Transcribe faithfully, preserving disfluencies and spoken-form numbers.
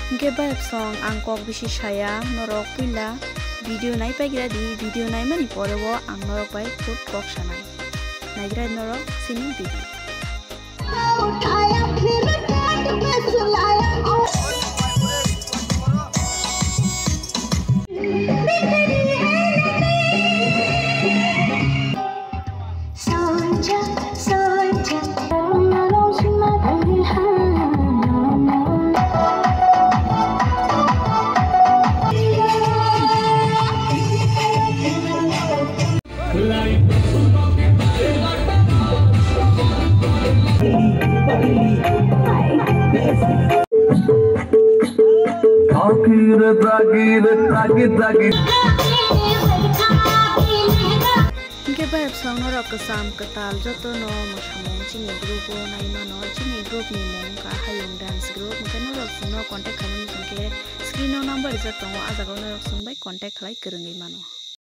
Hwnkhe bayapsong ang kok bisi saya, norok puila video nai paigra di, video naimani pore o ang norok bai phut kok sanai. Naigra norok chini video. Dagi re dagi re dagi dagi. Hwnkhe bayapsong norok kwcham kwtal jotono mwsamung chini group o nai mano, chini group ni mung wngkha Hayung Dance Group, hwnkhe norok chwngno contact khaimani hwnkhe screen o number rijak tongo, ah jagao norok chwng bai contact khlai kwrwngwi mano.